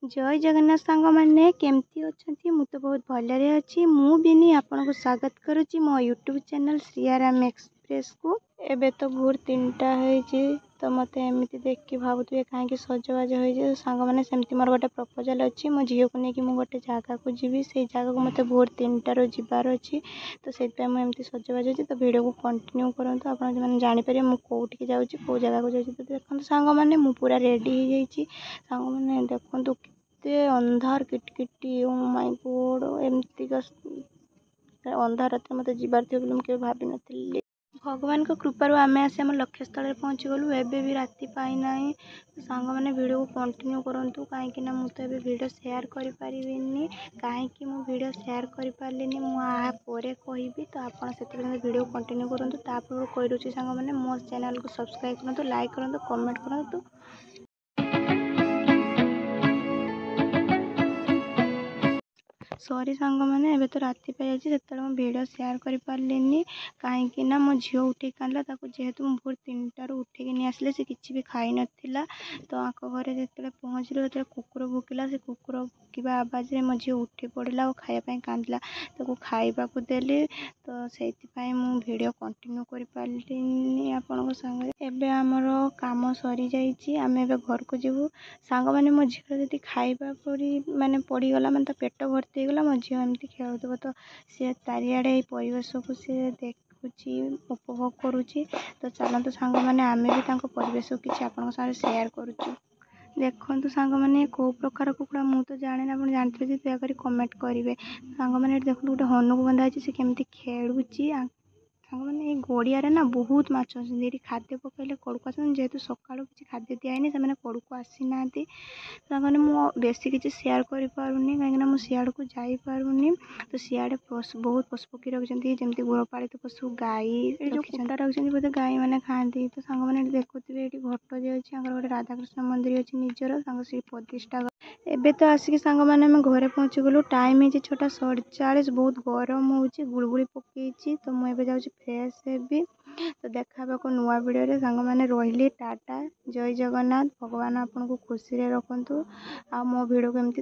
ଜୟ ଜଗନ୍ନାଥ ସାଙ୍ଗମାନେ, କେମିତି ଅଛନ୍ତି? ମୁଁ ତ ବହୁତ ଭଲରେ ଅଛି। ମୁଁ ବିନି ଆପଣଙ୍କୁ ସ୍ୱାଗତ କରୁଛି ମୋ ୟୁଟ୍ୟୁବ୍ ଚ୍ୟାନେଲ୍ ଶ୍ରୀୟାରାମ ଏକ୍ସପ୍ରେସକୁ। ଏବେ ତ ଭୋର 3ଟା ହେଇଛି, ତ ମୋତେ ଏମିତି ଦେଖିକି ଭାବୁଥିବେ କାହିଁକି ସଜବାଜ ହେଇଛି। ସାଙ୍ଗମାନେ, ସେମିତି ମୋର ଗୋଟେ ପ୍ରପୋଜାଲ୍ ଅଛି। ମୋ ଝିଅକୁ ନେଇକି ମୁଁ ଗୋଟେ ଜାଗାକୁ ଯିବି। ସେଇ ଜାଗାକୁ ମୋତେ ଭୋର 3ଟାରୁ ଯିବାର ଅଛି, ତ ସେଇଥିପାଇଁ ମୁଁ ଏମିତି ସଜବାଜ ହେଇଛି। ତ ଭିଡ଼ିଓକୁ କଣ୍ଟିନ୍ୟୁ କରନ୍ତୁ, ଆପଣ ମାନେ ଜାଣିପାରିବେ ମୁଁ କେଉଁଠିକି ଯାଉଛି, କେଉଁ ଜାଗାକୁ ଯାଉଛି। ତ ଦେଖନ୍ତୁ ସାଙ୍ଗମାନେ, ମୁଁ ପୁରା ରେଡ଼ି ହେଇଯାଇଛି। ସାଙ୍ଗମାନେ ଦେଖନ୍ତୁ, କେତେ ଅନ୍ଧାର କିଟକିଟି, ଓ ମାଇ ଗଡ଼୍! ଏମିତିକା ଅନ୍ଧାର ରାତିରେ ମୋତେ ଯିବାର ଥିବ ବୋଲି ମୁଁ କେବେ ଭାବିନଥିଲି। ଭଗବାନଙ୍କ କୃପାରୁ ଆମେ ଆସି ଆମ ଲକ୍ଷ୍ୟସ୍ଥଳରେ ପହଞ୍ଚିଗଲୁ। ଏବେ ବି ରାତି ପାଇନାହିଁ। ସାଙ୍ଗମାନେ, ଭିଡ଼ିଓକୁ କଣ୍ଟିନ୍ୟୁ କରନ୍ତୁ, କାହିଁକିନା ମୁଁ ତ ଏବେ ଭିଡ଼ିଓ ସେୟାର କରିପାରିବିନି। କାହିଁକି ମୁଁ ଭିଡ଼ିଓ ସେୟାର କରିପାରିଲିନି, ମୁଁ ଆ ପରେ କହିବି। ତ ଆପଣ ସେଥିପାଇଁ ଭିଡ଼ିଓ କଣ୍ଟିନ୍ୟୁ କରନ୍ତୁ। ତା ପୂର୍ବରୁ କହିଦେଉଛି ସାଙ୍ଗମାନେ, ମୋ ଚ୍ୟାନେଲକୁ ସବସ୍କ୍ରାଇବ୍ କରନ୍ତୁ, ଲାଇକ୍ କରନ୍ତୁ, କମେଣ୍ଟ କରନ୍ତୁ। ସରି ସାଙ୍ଗମାନେ, ଏବେ ତ ରାତି ପାଇଯାଇଛି, ସେତେବେଳେ ମୁଁ ଭିଡ଼ିଓ ସେୟାର କରିପାରିଲିନି, କାହିଁକି ନା ମୋ ଝିଅ ଉଠିକି କାନ୍ଦିଲା। ତାକୁ ଯେହେତୁ ମୁଁ ଭୋର 3ଟାରୁ ଉଠେଇକି ନେଇ ଆସିଲି, ସେ କିଛି ବି ଖାଇନଥିଲା। ତ ଆଙ୍କ ଘରେ ଯେତେବେଳେ ପହଞ୍ଚିଲୁ, ସେତେବେଳେ କୁକୁର ଭୁକିଲା। ସେ କୁକୁର ଭୁକିବା ଆବାଜରେ ମୋ ଝିଅ ଉଠି ପଡ଼ିଲା ଆଉ ଖାଇବା ପାଇଁ କାନ୍ଦିଲା। ତାକୁ ଖାଇବାକୁ ଦେଲି। ତ ସେଇଥିପାଇଁ ମୁଁ ଭିଡ଼ିଓ କଣ୍ଟିନ୍ୟୁ କରିପାରିଲିନି ଆପଣଙ୍କ ସାଙ୍ଗରେ। ଏବେ ଆମର କାମ ସରିଯାଇଛି, ଆମେ ଏବେ ଘରକୁ ଯିବୁ। ସାଙ୍ଗମାନେ, ମୋ ଝିଅର ଯଦି ଖାଇବା ପରି ମାନେ ପଡ଼ିଗଲା, ମାନେ ତା ପେଟ ଭର୍ତ୍ତି ହେଇଗଲା, ମୋ ଝିଅ ଏମିତି ଖେଳୁଥିବ। ତ ସିଏ ଚାରିଆଡ଼େ ଏଇ ପରିବେଶକୁ ସିଏ ଦେଖୁଛି, ଉପଭୋଗ କରୁଛି। ତ ଚାଲନ୍ତୁ ସାଙ୍ଗମାନେ, ଆମେ ବି ତାଙ୍କ ପରିବେଶକୁ କିଛି ଆପଣଙ୍କ ସାଙ୍ଗରେ ସେୟାର କରୁଛୁ। ଦେଖନ୍ତୁ ସାଙ୍ଗମାନେ, କେଉଁ ପ୍ରକାର କୁକୁଡ଼ା ମୁଁ ତ ଜାଣେନି, ଆପଣ ଜାଣିଥିବେ ଯଦି ଦୟାକରି କମେଣ୍ଟ କରିବେ। ସାଙ୍ଗମାନେ, ଏଠି ଦେଖନ୍ତୁ, ଗୋଟେ ହନୁକୁ ବନ୍ଧା ହେଇଛି, ସେ କେମିତି ଖେଳୁଛି। ସାଙ୍ଗମାନେ, ଏଇ ଗଡ଼ିଆରେ ନା ବହୁତ ମାଛ ଅଛନ୍ତି। ଏଇଠି ଖାଦ୍ୟ ପକାଇଲେ କଡ଼କୁ ଆସନ୍ତି। ଯେହେତୁ ସକାଳୁ କିଛି ଖାଦ୍ୟ ଦିଆହେଇନି, ସେମାନେ କଡ଼କୁ ଆସିନାହାନ୍ତି। ସାଙ୍ଗମାନେ, ମୁଁ ବେଶୀ କିଛି ସେୟାର କରିପାରୁନି, କାହିଁକିନା ମୁଁ ସିଆଡ଼କୁ ଯାଇପାରୁନି। ତ ସିଆଡ଼େ ବହୁତ ପଶୁପକ୍ଷୀ ରଖିଛନ୍ତି, ଯେମିତି ଗୃହପାଳିତ ପଶୁ ଗାଈ। ଏଠି ଯେଉଁ କୁଟା ରଖିଛନ୍ତି, ବୋଧେ ଗାଈମାନେ ଖାଆନ୍ତି। ତ ସାଙ୍ଗମାନେ, ଏଠି ଦେଖୁଥିବେ, ଏଠି ଘଟ ଯେ ଅଛି। ତାଙ୍କର ଗୋଟେ ରାଧାକୃଷ୍ଣ ମନ୍ଦିର ଅଛି ନିଜର, ତାଙ୍କ ସେଇ ପ୍ରତିଷ୍ଠା। ଏବେ ତ ଆସିକି ସାଙ୍ଗମାନେ ଆମେ ଘରେ ପହଞ୍ଚିଗଲୁ। ଟାଇମ୍ ହେଇଛି 6ଟା 47। ବହୁତ ଗରମ ହେଉଛି, ଗୁଳୁଗୁଳି ପକେଇଛି। ତ ମୁଁ ଏବେ ଯାଉଛି ଫ୍ରେଶ୍ ହେବି। ତ ଦେଖା ହେବା ଏକ ନୂଆ ଭିଡ଼ିଓରେ ସାଙ୍ଗମାନେ, ରହିଲି, ଟାଟା, ଜୟ ଜଗନ୍ନାଥ। ଭଗବାନ ଆପଣଙ୍କୁ ଖୁସିରେ ରଖନ୍ତୁ ଆଉ ମୋ ଭିଡ଼ିଓକୁ ଏମିତି